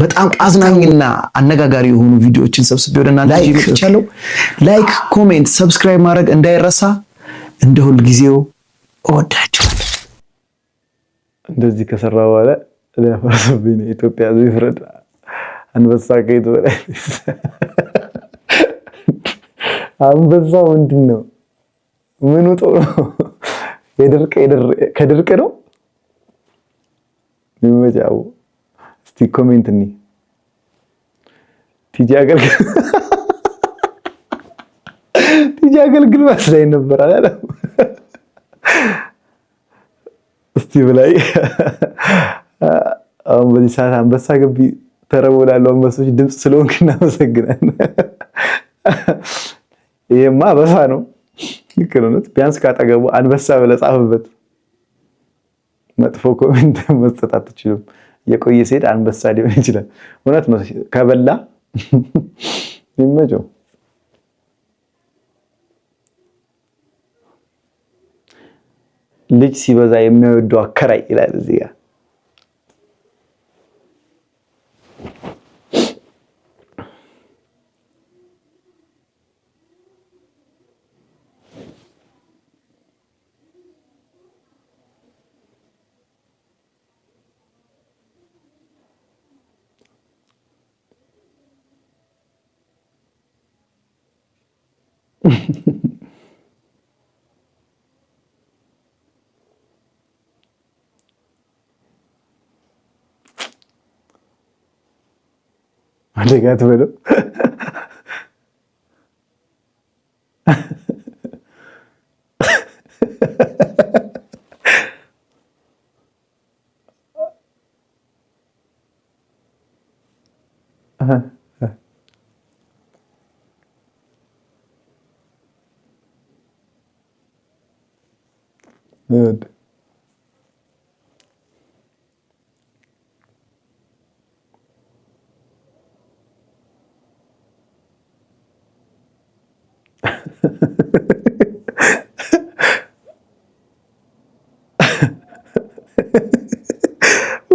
በጣም አዝናኝና አነጋጋሪ የሆኑ ቪዲዮዎችን ሰብስቤ ወደ እናንተ ይዤ መጥቻለሁ። Like፣ comment፣ subscribe ማድረግ እንዳይረሳ። እንደ ሁልጊዜው እወዳችኋለሁ። እንደዚህ ከሰራ በኋላ ሊያፈርስብኝ ነው። ኢትዮጵያ ሕዝብ ይፍረድ። አንበሳ ከየት በላይ አንበሳ ምንድን ነው? ምኑ ጥሩ ነው? ከድርቅ ነው ይመጫው። እስቲ comment እኒ ቲጂ አገልግል ቲጂ አገልግል መስላኝ ነበር አላለም። እስቲ ብላይ አሁን በዚህ ሰዓት አንበሳ ግቢ ተረቦ ላሉ አንበሶች ድምፅ ስለሆንክ እናመሰግናለን። ይሄማ አበሳ ነው። ልክ ነው። ቢያንስ ካጠገቡ አንበሳ ብለህ ጻፍበት። መጥፎ comment መስጠት አትችልም። የቆየ ሲሄድ አንበሳ ሊሆን ይችላል። እውነት ነው። ከበላ ይመቸው። ልጅ ሲበዛ የሚወደው አከራይ ይላል እዚህ ጋር። አደጋ ትበለው።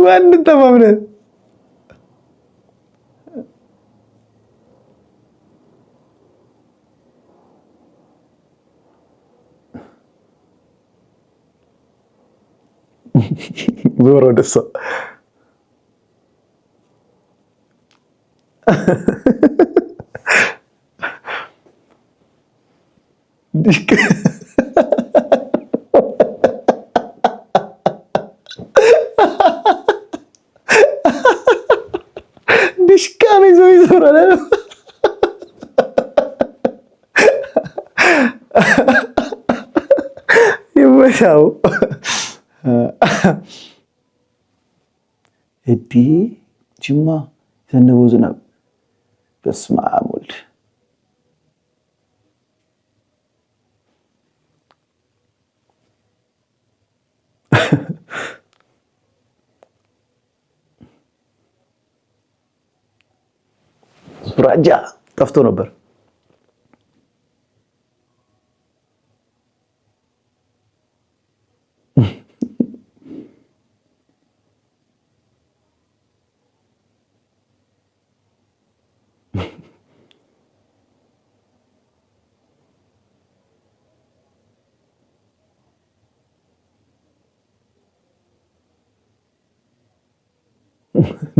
ማንን ተማምነህ ዞሮ ወደ እሷ ዲሽቃ ነው ይዞ ይዞራል። ይመሻው እዲ ጅማ የዘነበው ዝናብ በስመ አብ ወልድ ሱራጃ ጠፍቶ ነበር።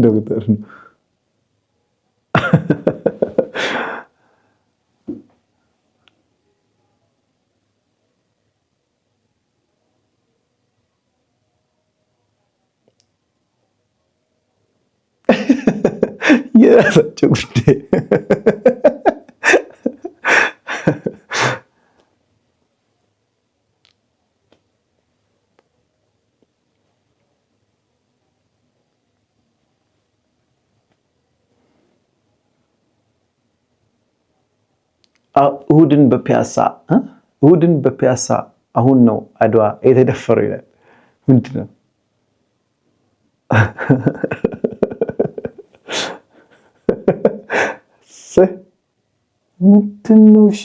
ዶክተር ነው። የራሳቸው ጉዳይ። እሁድን በፒያሳ እሁድን በፒያሳ አሁን ነው አድዋ የተደፈረው ይላል። ምንድን ነው? ምንድን ነው? እሺ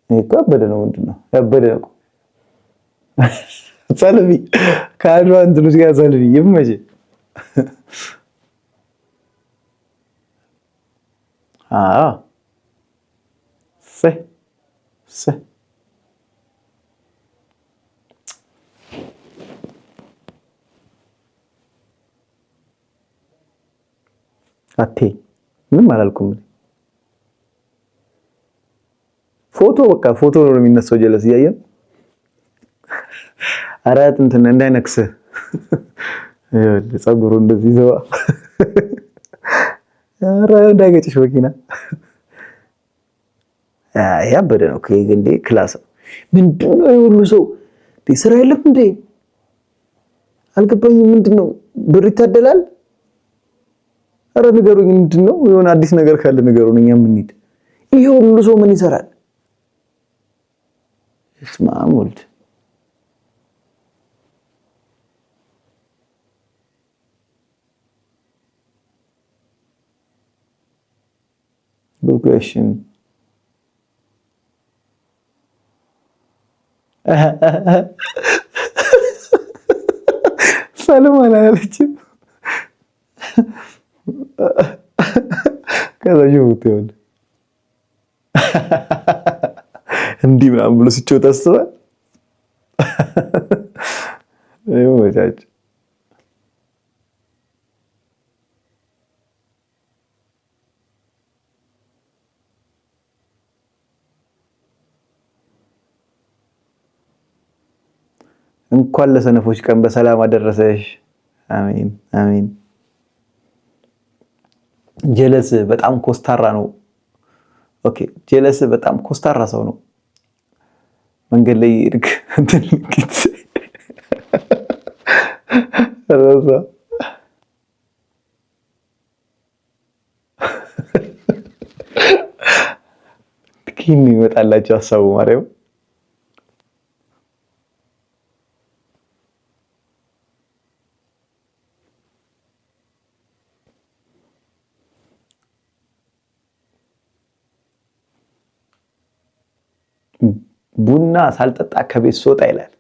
እኮ ያበደ ነው። ምንድን ነው ያበደ ነው? ሰልፊ ከአድዋ እንትኖች ጋር ሰልፊ ይመችህ። አዎ እሰይ እሰይ። አቴ ምንም አላልኩም። ፎቶ በቃ ፎቶ ነው የሚነሳው። ጀለስ እያየን ኧረ እንትን እንዳይነክስህ ፀጉሩ እንደዚህ ዘዋ። ኧረ እንዳይገጭሽ መኪና። ያበደ ነው እንዴ! Class ነው። ምንድን ነው የሁሉ ሰው ስራ የለም እንዴ? አልገባኝም። ምንድን ነው ብር ይታደላል? ኧረ ንገሩኝ፣ ምንድን ነው የሆነ አዲስ ነገር ካለ ንገሩን፣ እኛም እንሂድ። ይሄ ሁሉ ሰው ምን ይሰራል? እስመ አብ ወልድ። Good question. ሰላም አላለችም። ከዛ ጅቡቲ ይሆን እንዲህ ምናምን ብሎ ሲጮህ ታስባል። ይመቻች። እንኳን ለሰነፎች ቀን በሰላም አደረሰሽ። አሜን አሜን። ጀለስ በጣም ኮስታራ ነው። Okay ጀለስ በጣም ኮስታራ ሰው ነው። መንገድ ላይ ይርክ እንትን ረሳ ኪን ይመጣላቸው ሀሳቡ ማርያም። ቡና ሳልጠጣ ከቤት ስወጣ ይላል።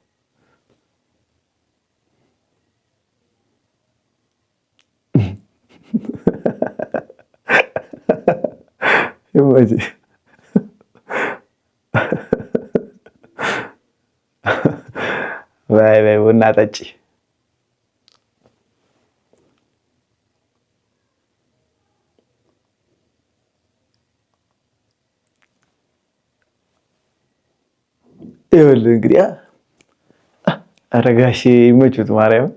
በይ በይ ቡና ጠጪ። ይኸውልህ እንግዲህ ኧረ ጋሼ ይመቹት ማርያም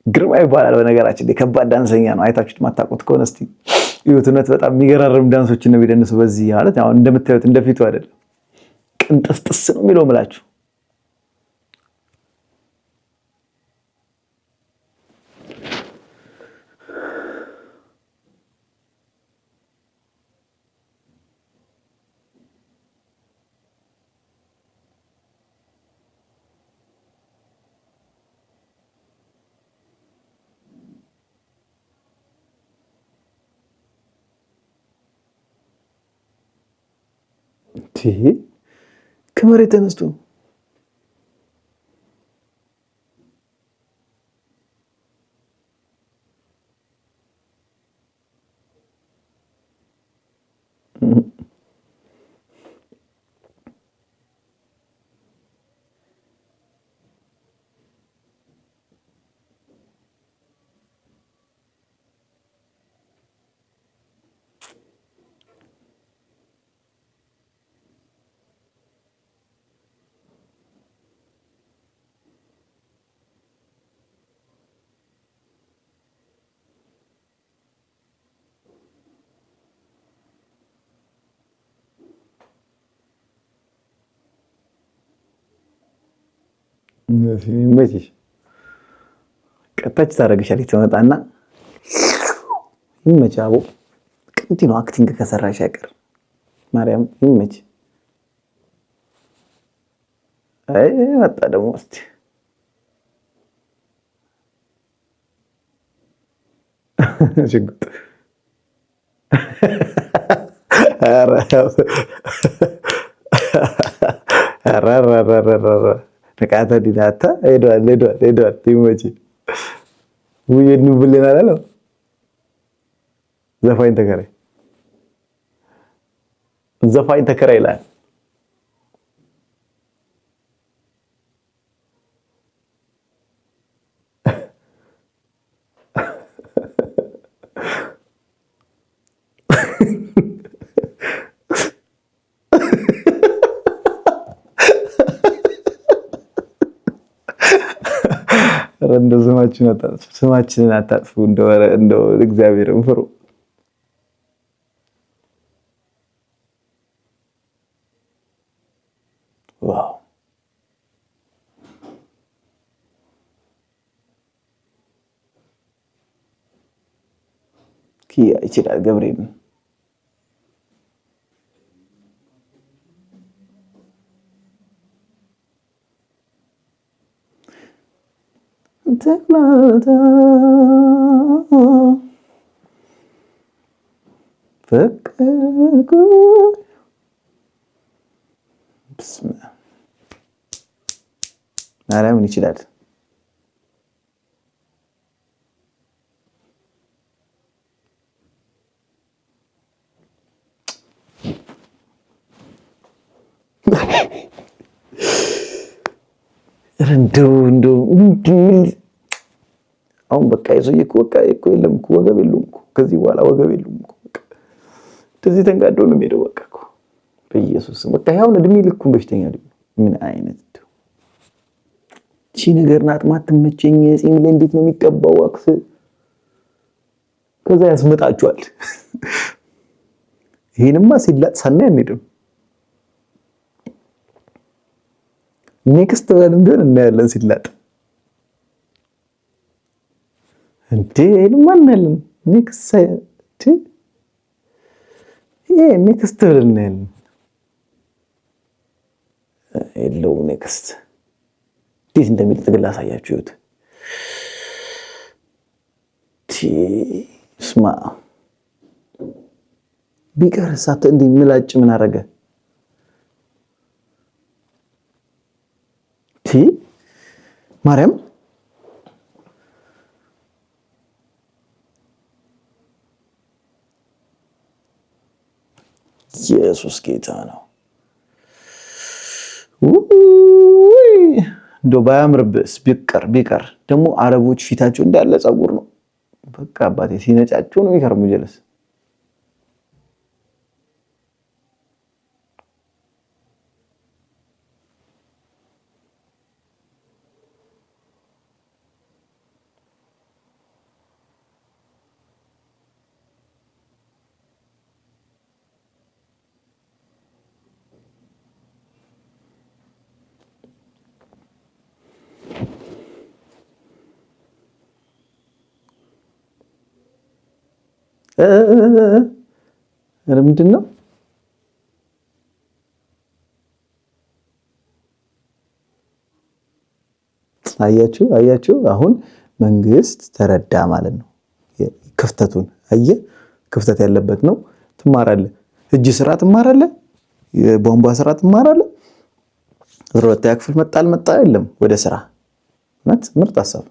ግርማ ይባላል። በነገራችን ላይ ከባድ ዳንሰኛ ነው። አይታችሁት ማታውቁት ከሆነ እስቲ እዩት። እውነት በጣም የሚገራርም ዳንሶችን ነው የሚደንሱ። በዚህ ማለት አሁን እንደምታዩት እንደፊቱ አይደለም፣ ቅንጥስጥስ ነው የሚለው ምላችሁ። ከመሬት ተነስቶ ይመችሽ። ቀጣች ታደርግሻለች ትመጣና ይመች። አቦ ቅንቲ ነው acting ከሰራሽ አይቀር ማርያም ይመች። አይ መጣ ደግሞ እስቲ ሽጉጥ ኧረ ንቃተ ዲናታ ሄዷል ሄዷል ሄዷል። ይመጪ ውየድ ብልን አላለው። ዘፋኝ ተከራይ ዘፋኝ ተከራይ ይላል። እንደው ስማችንን አታጥፉ። እንደው እግዚአብሔርን ፍሩ። Wow ኪያ ይችላል ገብርኤል። ማርያምን ይችላል። እንደው እንደው አሁን በቃ የሰውዬ እኮ በቃ እኮ የለም እኮ ወገብ የለውም እኮ ከዚህ በኋላ ወገብ የለውም እኮ በቃ እንደዚህ ተንጋዶ ነው የሚሄደው። በቃ እኮ በኢየሱስ በቃ ያው እድሜ ልኩን በሽተኛ ሊሆን ምን አይነት ቺ ነገር ናት ማትመቸኝ። ጺም ላይ እንዴት ነው የሚቀባው wax? ከዛ ያስመጣችኋል። ይሄንማ ሲላጥ ሳናይ አንሄድም። Next ብለንም ቢሆን እናያለን ሲላጥ እንዴ ይሄንማ እናያለን። Next ይሄ next ብለን እናያለን። የለውም next እንዴት እንደሚልጥ ግን ላሳያችሁ። ይሁት ስማ ቢቀር ሳት እንዲህ ምላጭ ምን አረገ? ቲ ማርያም ኢየሱስ ጌታ ነው። እንደው ባያምርብስ ቢቀር ቢቀር ደግሞ አረቦች ፊታቸው እንዳለ ፀጉር ነው። በቃ አባቴ ሲነጫቸው ነው የሚከርሙ ጀለስ። ኧረ ምንድን ነው? አያችሁ አያችሁ፣ አሁን መንግስት ተረዳ ማለት ነው ክፍተቱን። አየህ፣ ክፍተት ያለበት ነው። ትማራለህ፣ እጅ ስራ ትማራለህ፣ የቧንቧ ስራ ትማራለህ። 12ኛ ክፍል መጣ አልመጣ የለም ወደ ስራ። እውነት ምርጥ ሀሳብ።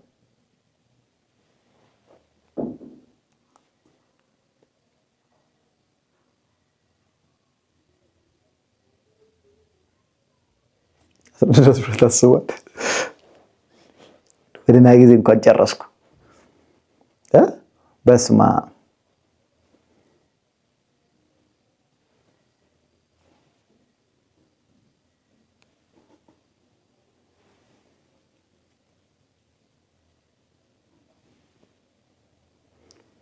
ድረስ ብሎ ታስቧል። በደህና ጊዜ እንኳን ጨረስኩ። በስማ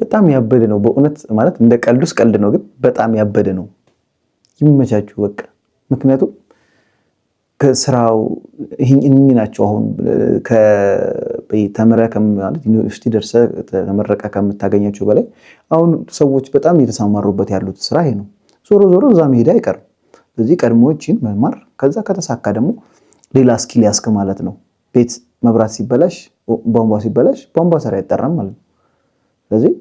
በጣም ያበደ ነው በእውነት ማለት እንደ ቀልዱስ ቀልድ ነው፣ ግን በጣም ያበደ ነው። ይመቻችሁ በቃ። ምክንያቱም ከስራው እኚህ ናቸው። አሁን ተምረህ ዩኒቨርሲቲ ደርሰህ ተመረቀህ ከምታገኛቸው በላይ አሁን ሰዎች በጣም እየተሰማሩበት ያሉት ስራ ይሄ ነው። ዞሮ ዞሮ እዛ መሄድ አይቀርም። ስለዚህ ቀድሞ ይህችን መማር፣ ከዛ ከተሳካ ደግሞ ሌላ skill ያስክ ማለት ነው። ቤት መብራት ሲበላሽ፣ ቧንቧ ሲበላሽ ቧንቧ ስራ አይጠራም ማለት ነው። ስለዚህ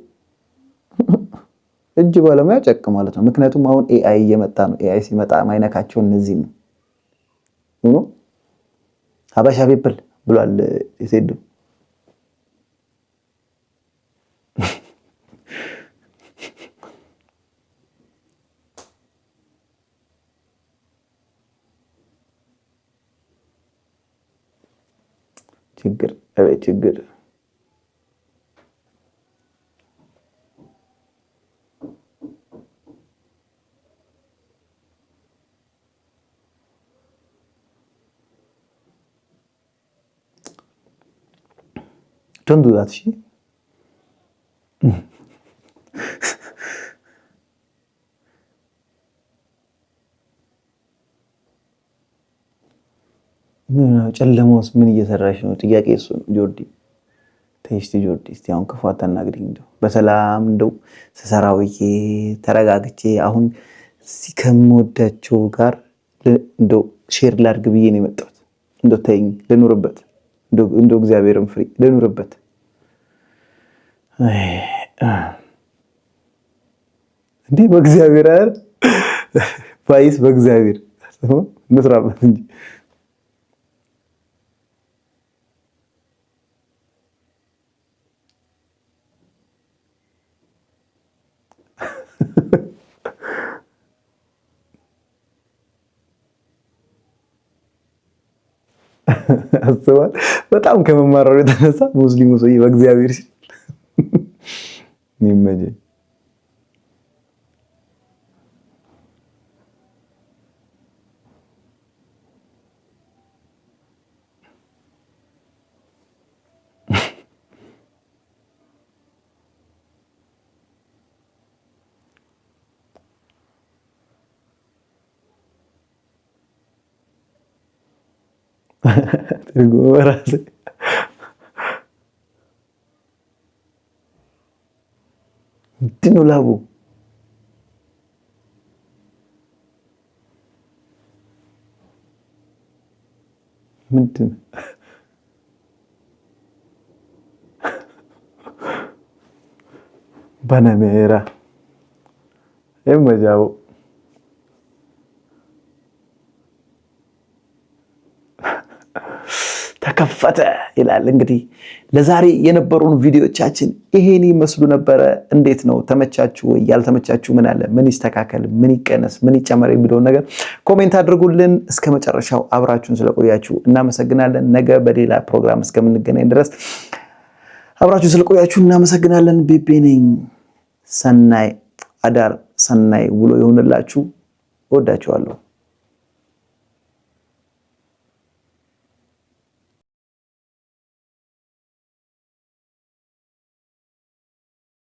እጅ ባለሙያ ጨቅ ማለት ነው። ምክንያቱም አሁን AI እየመጣ ነው። AI ሲመጣ ማይነካቸው እነዚህ ነው። ሆኖ ሀበሻ people ብሏል ሴዶ። ችግር አቤት ችግር። Don't do that። እሺ፣ ጨለማ ውስጥ ምን እየሰራሽ ነው? ጥያቄ እሱ ነው። ጆርዲ ተይ እስቲ፣ ጆርዲ እስቲ አሁን ክፉ አታናግሪኝ። እንደው በሰላም እንደው ስሰራ ውዬ ተረጋግቼ አሁን ከምወዳቸው ጋር እንደው share ላድርግ ብዬ ነው የመጣሁት። እንደው ተይኝ ልኑርበት፣ እንደው እግዚአብሔርን ፍሪ ልኑርበት። እንዲህ በእግዚአብሔር አይደል ባይስ በእግዚአብሔር እንስራበት እንጂ። አስባል በጣም ከመማረሩ የተነሳ ሙስሊሙ ሰውዬ በእግዚአብሔር ሲል ይመጀኝ። ትርጉሙ በራሴ ምንድን ነው ላቡ? ምንድን ነው? ባናሜራ የመጃው ተከፈተ ይላል። እንግዲህ ለዛሬ የነበሩን ቪዲዮቻችን ይሄን ይመስሉ ነበረ። እንዴት ነው ተመቻችሁ ወይ? ያልተመቻችሁ ምን አለ? ምን ይስተካከል? ምን ይቀነስ? ምን ይጨመር? የሚለውን ነገር comment አድርጉልን። እስከ መጨረሻው አብራችሁን ስለቆያችሁ እናመሰግናለን። ነገ በሌላ ፕሮግራም እስከምንገናኝ ድረስ አብራችሁ ስለቆያችሁ እናመሰግናለን። ቤቤ ነኝ። ሰናይ አዳር፣ ሰናይ ውሎ ይሁንላችሁ። እወዳችኋለሁ።